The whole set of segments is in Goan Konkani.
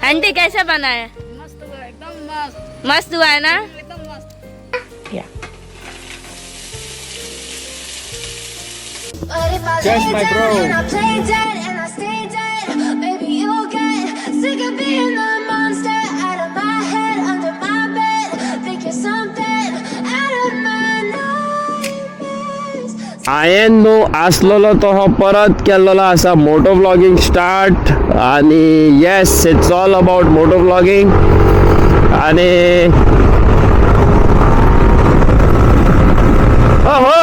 आंटी कैसे बना है? मस्त हुआ, एकदम मस्त, मस्त हुआ है ना? एकदम मस्त। But if I Yes, lay my down bro. and I play dead and I stay dead, maybe you'll get sick of being the monster out of my head, under my bed. Think you're something out of my nightmares. हांवें न्हू आसलेलो तो हो परत केल्लो आसा मोटो व्लॉगींग स्टार्ट आनी yes it's all about moto vlogging. आनी ओहो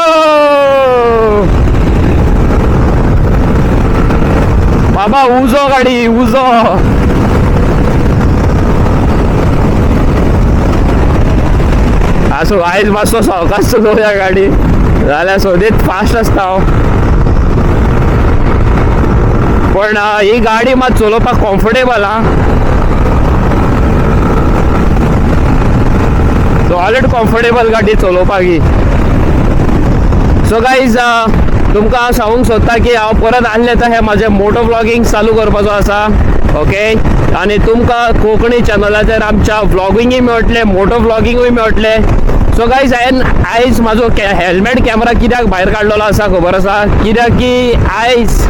बाबा उजो गाडी उजो. आसूं आयज मातसो सवकास चलोवया गाडी, जाल्यार सोदीत फास्ट आसता हांव. पण ही गाडी मात चलोवपाक कॉम्फर्टेबल आं, सॉलिड कॉम्फर्टेबल गाडी चलोवपाक ही. सो गायज तुमकां हांव सांगूंक सोदता की हांव परत आसलें तर हें म्हाजें मोटो व्लॉगींग चालू करपाचो आसा. ओके, आनी तुमकां कोंकणी चॅनलाचेर आमच्या व्लॉगिंगूय मेळटलें, मोटो व्लॉगिंगूय मेळटलें. सो गायज हांवें आयज म्हाजो हेल्मेट कॅमरा कित्याक भायर काडलेलो आसा खबर आसा? कित्याक की आयज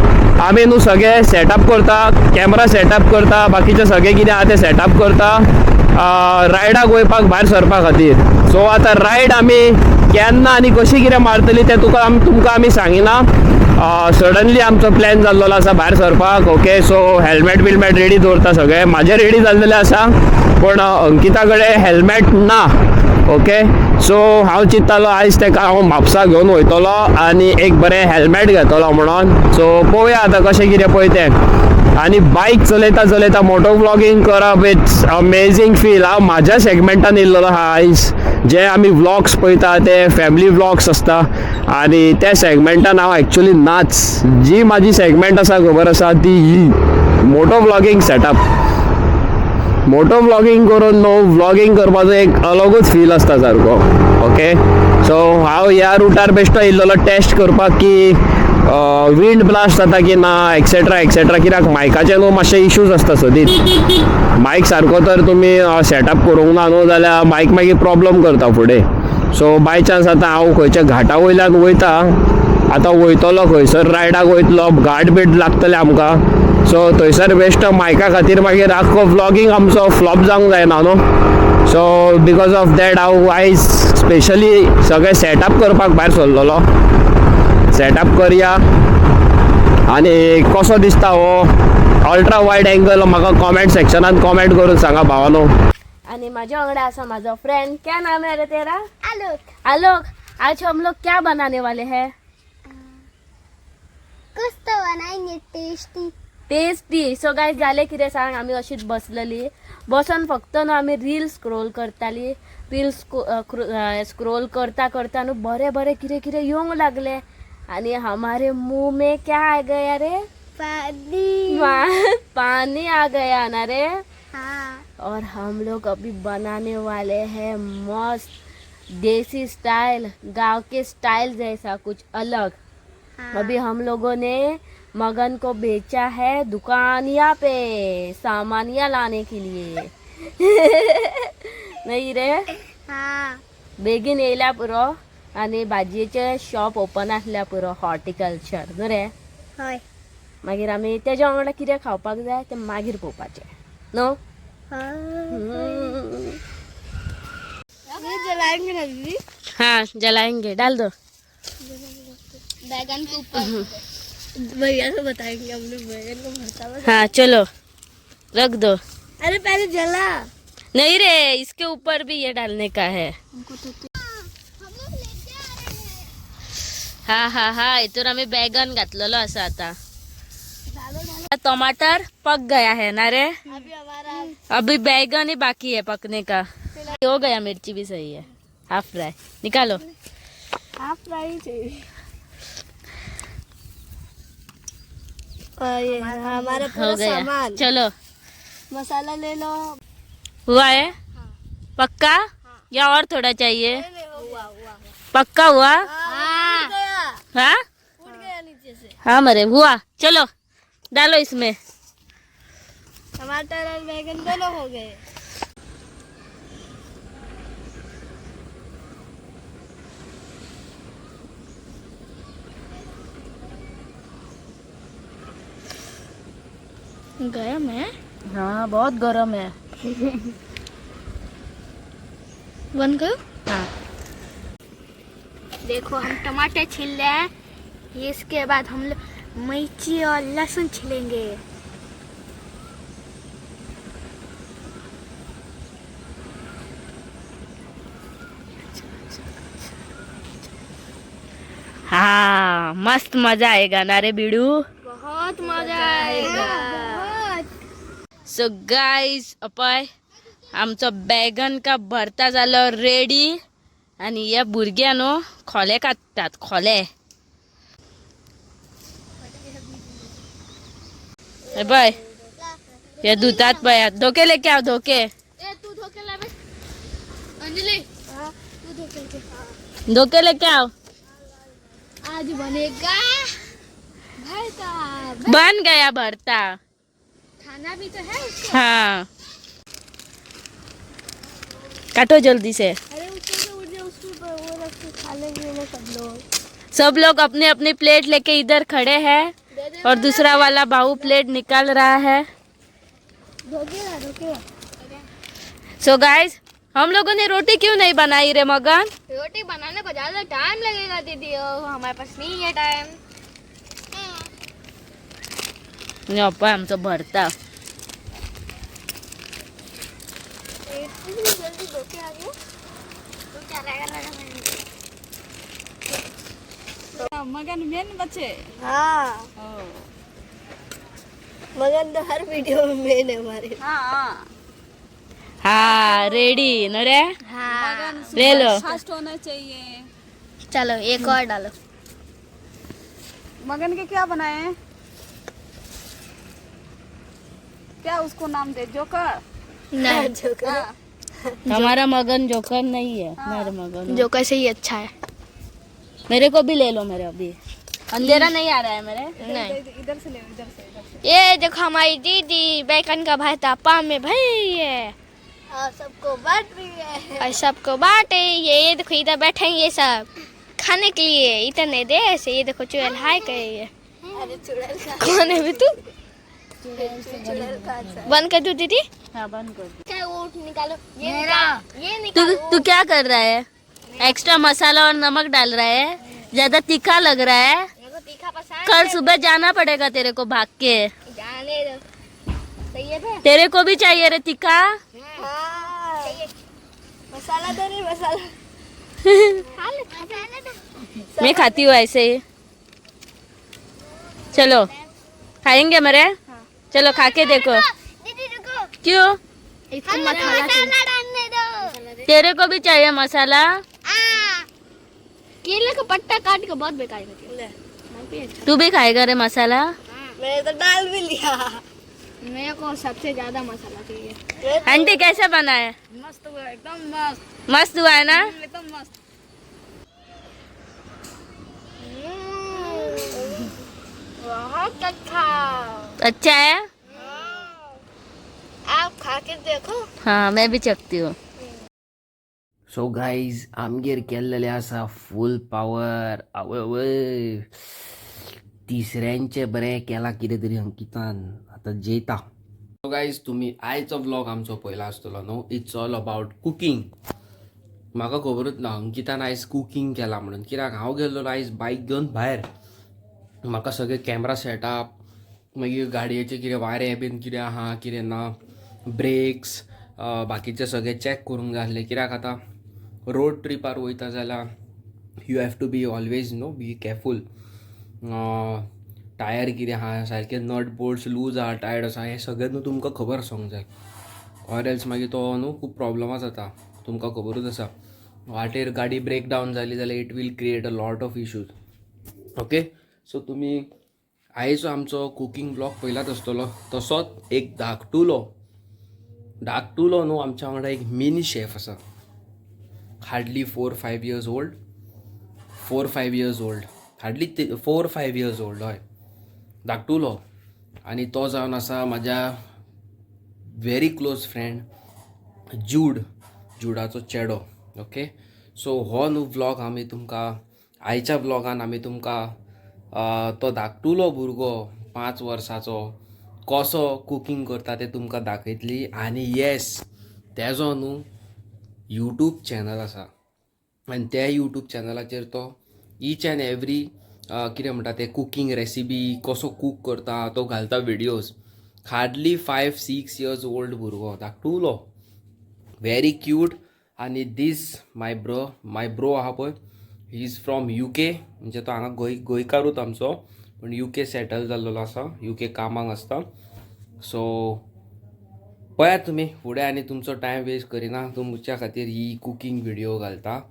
आमी न्हू सगळें सेटअप करता, कॅमरा सेटअप करता, बाकीचें सगळें कितें आहा तें सेटअप करता रायडाक वयपाक भायर सरपा खातीर. सो आतां रायड आमी केन्ना आनी कशी कितें मारतली तें तुमकां आमी सांगिना. सडनली आमचो प्लॅन जाल्लो आसा भायर सरपाक. ओके, सो हेल्मेट बिल्मेट रेडी दवरता, सगळें म्हाजें रेडी जाल्लेलें आसा, पूण अंकिता कडेन हेल्मेट ना. ओके, सो हांव चिंत्तालो आयज ताका हांव म्हापसा घेवन वयतलो आनी एक बरें हेल्मेट घेतलो म्हणून. सो पळोवया आतां कशें कितें पळय तें. आनी बायक चलयता चलयता मोटो व्लॉगींग करप it's amazing feel. हांव म्हाज्या सेगमेंटान येयल्लो आहा आयज. जे आमी व्लॉग्स पळयता ते फॅमिली व्लॉग्स आसता आनी त्या सेगमेंटान हांव एक्चुली नाच. जी म्हाजी सेगमेंट आसा खबर आसा ती ही moto vlogging setup. Moto vlogging करून न्हू व्लॉगींग करपाचो एक अलगूच फील आसता सारको. ओके, सो हांव ह्या रुटार बेश्टो येयल्लो टेस्ट करपाक की विंड ब्लास्ट जाता की ना, एक्सेट्रा एक्सेट्रा. कित्याक मायकाचे न्हू मातशे इश्यूज आसता सदींच. मायक सारको तर तुमी सेटअप करूंक ना न्हू जाल्यार मायक मागीर प्रॉब्लम करता फुडें. सो बाय चान्स आतां हांव खंयच्या घाटा वयल्यान वयता, आतां वयतलो खंयसर रायडाक वयतलो, घाट बीट लागतले आमकां. सो थंयसर बेश्टो मायका खातीर मागीर आख्खो व्लॉगींग आमचो फ्लॉप जावंक जायना न्हू. सो because of that हांव आयज स्पेशली सगळें सेटअप करपाक भायर सरलेलो. सेटअप करया आनी कसो दिसता हो अल्ट्रा वायड एंगल म्हाका कॉमेंट सेक्शनान कॉमेंट करून सांगा भावानो. आणि माझ्या वांगडा आसा माझा फ्रेंड. क्या नाम है रे तेरा? आलोक। आलोक, आज हम लोग क्या बनाने वाले हैं? कुछ तो बनाएंगे टेस्टी। टेस्टी. सो गायज जालें कितें सांग, आमी अशीच बसलेली, बसून फक्त न्हू आमी रील स्क्रोल करताली. रील स्क्रोल करता करता न्हू बरें बरें कितें कितें येवंक लागलें आनी हमारे मुंह में क्या आ गया रे? पानी। पानी आ गया ना रे? हाँ। और हम लोग अभी बनाने वाले हैं मस्त देसी स्टाइल, गांव के स्टाइल जैसा कुछ अलग। हाँ। अभी हम लोगों ने मगन को बेचा है दुकानिया पे सामानिया लाने के लिए. नाही रे? हाँ। बेगीन येयल्या पुरो आनी भाजयेचे शॉप ओपन आसल्या पुरो, हॉर्टिकल्चर न्हू रे? हय। मागीर आमी तेज्या वांगडा कितें खावपाक जाय तें मागीर पळोवपाचें न्हू. ये जलाएंगे ना दीदी? हाँ जलाएंगे, डाल दो। बैगन के ऊपर भैया को बताएंगे हमने बैगन को भरता हुआ। हाँ चलो रख दो। अरे पहले जला। नहीं रे, इसके ऊपर भी ये डालने का है। हमको तो हम लोग लेके आ रहे हैं। हा हा हा, हितून आमी बैगन घातलेलो आसा. आता टमाटर पक गया है ना रे? अभी हमारा अभी बैगन ही बाकी है पकने का. हो गया, मिर्ची भी सही है. हाफ फ्राई निकालो। हाफ फ्राई चाहिए। और ये हमारा हो पूरा गया, सामान। चलो मसाला ले लो। हुआ है पक्का या और थोड़ा चाहिए? पक्का हुआ। हाँ। गया। हाँ उठ गया नीचे से। हाँ मरे हुआ, चलो डालो इसमें। टमाटर और बैगन दोनों हो गए। गरम है। हाँ, बहुत गरम है। बंद करो। हाँ। देखो, हम टमाटर छील रहे हैं। ये इसके बाद हम लोग मिर्ची और लहसुन छीलेंगे। हाँ, मस्त मजा आएगा ना रे बिडू? बहुत मजा आएगा। सो गाईज, अपय आमचो बेगन का भरता जालो रेडी आनी ह्या भुरग्यां न्हू खोले काडटात खोले। हे पळय, हे धुतात पळय, धोके लेके हांव धोके। ए, तू धोके ला बे। अंजलि, तू धोके लेके। धोके लेके आओ। आज बनेगा भरता। बन गया भरता। खाना भी तो है उसको। हाँ, काटो जल्दी से। अरे, उसको तो उड़ उसको वो रख के खा लेंगे ना सब लोग। सब लोग अपने अपनी प्लेट लेके इधर खड़े हैं और दूसरा वाला बाहू प्लेट निकाल रहा है। धोके ला, धोके। सो गाइस, हम लोगों ने रोटी क्यों नहीं बनाई रे मगन? रोटी बनाने को ज्यादा टाइम लगेगा दीदी, और हमारे पास नहीं है टाइम। पळय आमचो भरता। इतनी जल्दी धोके आ गए तो क्या लगा लगा। मगन मेन बचे। हाँ, मगन तो हर वीडियो में मेन है हमारे। हाँ। हाँ, रेडी न रे? हाँ। ले लो। फास्ट होना चाहिए। चलो, एक और डालो। मगन के क्या बनाए? क्या उसको नाम दे, जोकर? नहीं, जोकर। हमारा मगन जोकर नहीं है मेरे मगन। जोकर से ही अच्छा है। मेरे को भी ले लो। मेरे अभी अंधेरा नहीं आ रहा है मेरे। नहीं। इधर से ले, इधर से, इधर से। ये देखो, हमारी दीदी बैगन का भरता पाम में भरी है और सबको बांट रही है और सबको बांट रही है। ये देखो, इधर बैठे हैं ये सब खाने के लिए इतने देर से। ये देखो, चुड़ैल हाय कर रही है। अरे चुड़ैल कौन है भी तू? बंद कर दो दीदी। हाँ, बंद कर। निकालो ये, ये। तू तू क्या कर रहा है? एक्स्ट्रा मसाला और नमक डाल रहा है, ज्यादा तीखा लग रहा है। मेरे को तीखा पसंद। कल सुबह जाना पड़ेगा तेरे को भाग के। जाने दो, सही है बे? तेरे को भी चाहिए रे तीखा? मसाला तो नहीं, मसाला खा ले, मसाला तो। मैं खाती हूँ ऐसे ही। चलो, खाएंगे मेरे। चलो, खा के देखो। दीदी, रुको। क्यों? इसको मसाला डालने दो। तेरे को भी चाहिए मसाला? केले का पत्ता काट के बहुत बेकार होती है। तू भी खाएगा रे मसाला? मैंने तो डाल भी लिया। मेरे को सबसे ज्यादा मसाला चाहिए। आंटी, कैसा बना है? मस्त हुआ, एकदम मस्त। मस्त हुआ है ना? एकदम मस्त। बहुत अच्छा। अच्छा है। आप खा के देखो। हाँ, मैं भी चखती हूँ। सो गायज, आमगेर केल्लेले आसा फूल पावर। आवय वय, तिसऱ्यांचे बरें केलां कितें तरी अंकितान। आतां जेयता। सो गायज, तुमी आयचो व्लॉग आमचो पयला आसतलो न्हू, it's all about cooking. म्हाका खबरूच ना अंकितान आयज कुकींग केलां म्हणून, कित्याक हांव गेल्लो आयज बायक घेवन भायर। म्हाका सगळे कॅमरा सेटअप, मागीर गाडयेचे कितें वारें बीन कितें आहा कितें ना, ब्रेक्स बाकीचे सगळे चॅक करूंक जाय आसले, कित्याक आतां रोड ट्रिपार वयता जाल्यार you have to be always no be careful. Tyre कितें आहा सारके, नट बोल्ट्स लूज आहा, टायट आसा, हें सगळें न्हू तुमकां खबर आसूंक जाय। ऑर एल्स मागीर तो न्हू खूब प्रॉब्लमां जाता। तुमकां खबरूच आसा, वाटेर गाडी ब्रेक डावन जाली जाल्यार it will create a lot of issues, okay? So तुमी आयचो आमचो कुकींग ब्लॉग पयलाच आसतलो। तसोच एक धाकटुलो धाकटुलो न्हू आमच्या वांगडा एक मिनी शेफ आसा, hardly 4-5 years old, 4-5 years old, hardly 4-5 years old. हय, धाकटुलो। आनी तो जावन आसा म्हाज्या व्हेरी क्लोज फ्रेंड जूड, जुडाचो चेडो. ओके, सो हो न्हू व्लॉग आमी तुमकां आयच्या व्लॉगान आमी तुमकां तो धाकटुलो भुरगो 5 वर्साचो कसो कुकींग करता तें तुमकां दाखयतली. आनी येस, तेजो न्हू यूट्यूब चॅनल आसा आनी त्या यूट्यूब चॅनलाचेर तो ईच अँड एवरी कितें म्हणटा ते कुकींग रेसिपी कसो कूक करता तो घालता videos. Hardly 5-6 years old भुरगो, धाकटुलो, व्हेरी क्यूट. आनी दीस माय ब्रो, माय ब्रो आहा पळय, he is from UK. म्हणजे तो हांगा गोंयकारूच आमचो, पूण युके सेटल जाल्लो आसा, युके कामाक आसता. सो पळयात तुमी फुडें आनी तुमचो टायम वेस्ट करिना, तुमच्या खातीर ही कुकींग व्हिडिओ घालता.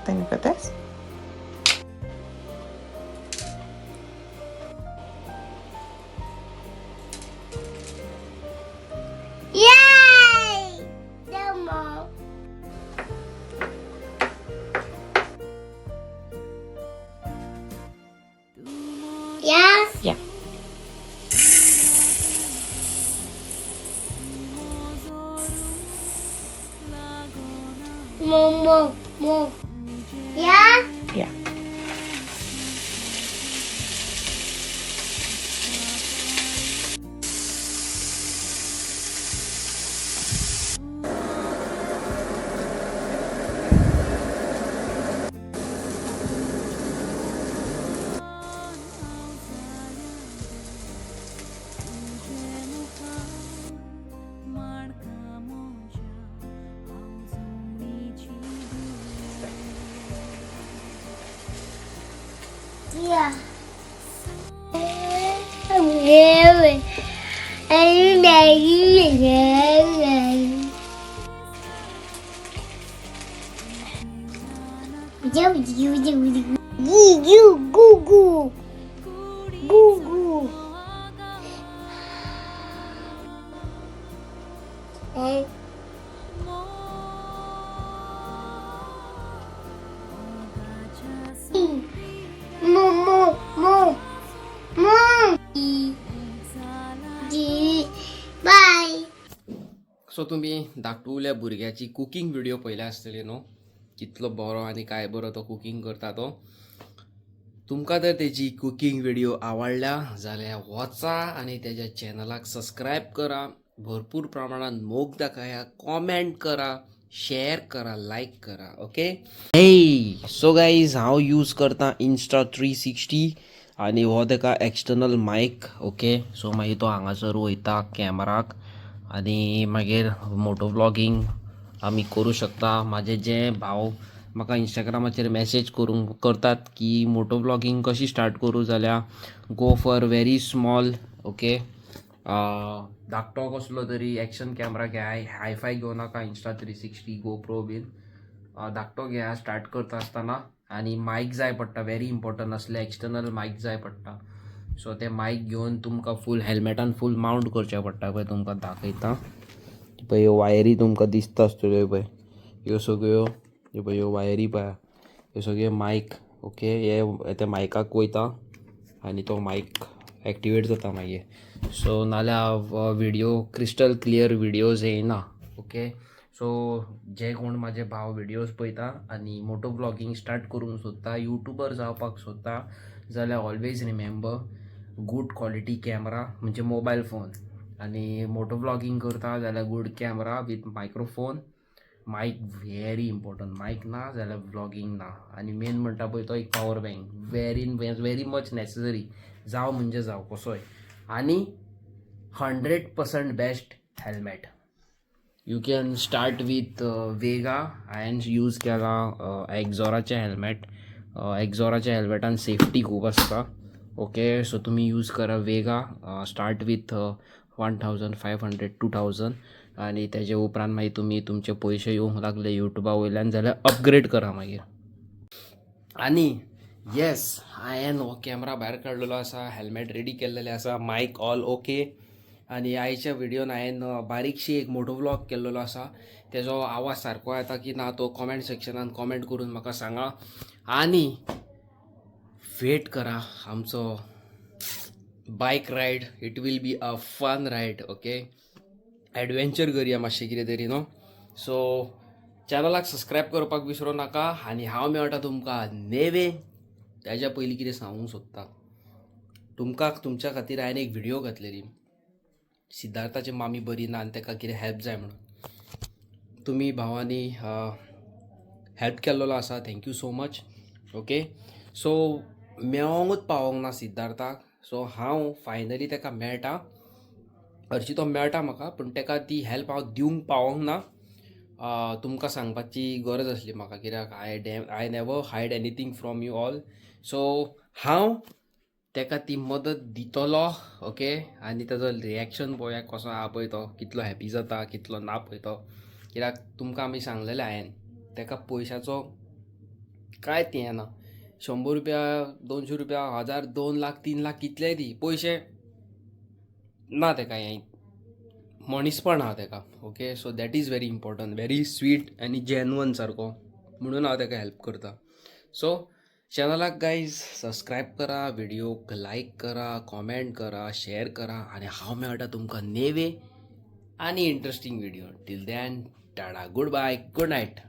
Then you put this. Yay! Demo. Yes. Yeah. More, more, more. Yeah. Yeah. Yeah. I'm very, I'm very, very. You, goo, goo, goo, goo. Hey. Mo, mo, mo, mo. G, bye. So तुमी धाकटुल्या भुरग्याची कुकींग व्हिडिओ पळयल्या आसतली न्हू, कितलो बरो आनी काय बरो तो कुकींग करता तो. तुमकां जर तेजी कुकींग व्हिडिओ आवडल्या जाल्यार वचा आनी तेज्या चॅनलाक सबस्क्रायब करा, भरपूर प्रमाणान मोग दाखया, कॉमेंट करा, शेअर करा, लायक करा. ओके, हे सो गायज, हांव यूज करता इन्स्टा 360 आनी हो तेका एक्सटर्नल मायक. ओके, सो मागीर तो हांगासर वयता कॅमराक आनी मागीर मोटो व्लॉगींग आमी करूं शकता. म्हाजे जे भाव म्हाका इंस्टाग्रामाचेर मॅसेज करूंक करतात की मोटो व्लॉगींग कशी स्टार्ट करूं, जाल्यार go for very small. Okay, धाकटो कसलो तरी एक्शन कॅमरा घे, हायफाय घेवं नाका, इन्स्टा 360 गोप्रो बीन धाकटो घेया स्टार्ट करता आसतना. आनी मायक जाय पडटा, व्हेरी इम्पॉर्टंट, असले एक्सटर्नल मायक जाय पडटा. सो ते मायक घेवन तुमकां फूल हेल्मेटान फूल मावंट करचें पडटा. पळय तुमकां दाखयता, पळय ह्यो वायरी तुमकां दिसता आसतल्यो, पळय ह्यो सगळ्यो, ह्यो पळय ह्यो वायरी पळय, ह्यो सगळ्यो मायक. ओके, हे त्या मायकाक वयता आनी तो मायक एक्टिवेट जाता मागीर. सो नाल्यार व्हिडिओ क्रिस्टल क्लियर व्हिडियोज येयना. ओके, सो जे कोण म्हाजे भाव व्हिडियोज पळयता आनी मोटो व्लॉगींग स्टार्ट करूंक सोदता, युट्यूबर जावपाक सोदता, जाल्यार always remember good quality camera, म्हणजे मोबायल फोन. आनी मोटो व्लॉगींग करता जाल्यार good camera with microphone, mic very important. Mic ना जाल्यार व्लॉगींग ना. आनी मेन म्हणटा पळय तो एक power bank, very very much necessary, जावं म्हणजे जावं कसोय. आनी 100% best helmet. You can start with Vega. हांवें यूज केला एक्झॉराचें हेल्मेट. एक्झॉराच्या हेल्मेटान सेफ्टी खूब आसता. ओके, सो तुमी यूज करा वेगा. स्टार्ट विथ 1500 2000 आनी तेजे उपरांत मागीर तुमी तुमचे पयशे येवंक लागले युट्यूबा वयल्यान जाल्यार अपग्रेड करा मागीर. आनी येस, हांवें हो कॅमरा भायर काडलेलो आसा, हेल्मेट रेडी केल्लेलें आसा, मायक ऑल ओके. आनी आयच्या व्हिडियोन हांवें बारीकशी एक मोटो व्लॉग केल्लो आसा. तेजो आवाज सारको येता की ना तो कॉमेंट सेक्शनान कॉमेंट करून म्हाका सांगा. आनी वेट करा आमचो bike ride. It will be a fun ride. Okay, adventure करया मातशें कितें तरी न्हू. सो चॅनलाक सबस्क्रायब करपाक विसरूं नाका आनी हांव मेळटा तुमकां नेवे. त्याच्या पयलीं कितें सांगूंक सोदता तुमकां. तुमच्या खातीर हांवें एक व्हिडिओ घातलेली, सिद्धार्थाची मामी बरी ना आनी ताका कितें हेल्प जाय म्हणून. तुमी भावांनी हेल्प केल्लो आसा, thank you so much. Okay, so मेळोंकूच पावोंक ना सिद्धार्थाक. सो हांव फायनली ताका मेळटा. हरशीं तो मेळटा म्हाका, पूण ताका ती हेल्प हांव दिवंक पावोंक ना. तुमकां सांगपाची गरज आसली म्हाका, कित्याक I never hide anything from you all. So हांव ताका ती मदत दितलो. ओके, आनी ताजो रिएक्शन पळोवया कसो आहा पळय, तो कितलो हॅपी जाता, कितलो ना पळय तो. कित्याक तुमकां आमी सांगलेलें हांवें, ताका पयशाचो कांयच हें ना. 100 रुपया, 200 रुपया, 1000, 2 लाख, 3 लाख, कितलेय दी, पयशे ना ताका. हें मनीसपण आहा ताका. Okay, so that is very important, very sweet आनी जेन्युअन सारको, म्हणून हांव ताका हेल्प करता. सो चॅनलाक गायज सबस्क्रायब करा, व्हिडिओक लायक करा, कॉमेंट करा, शेअर करा आनी हांव मेळटा तुमकां नेवे आनी interesting video. Till then, tata, good bye, good night.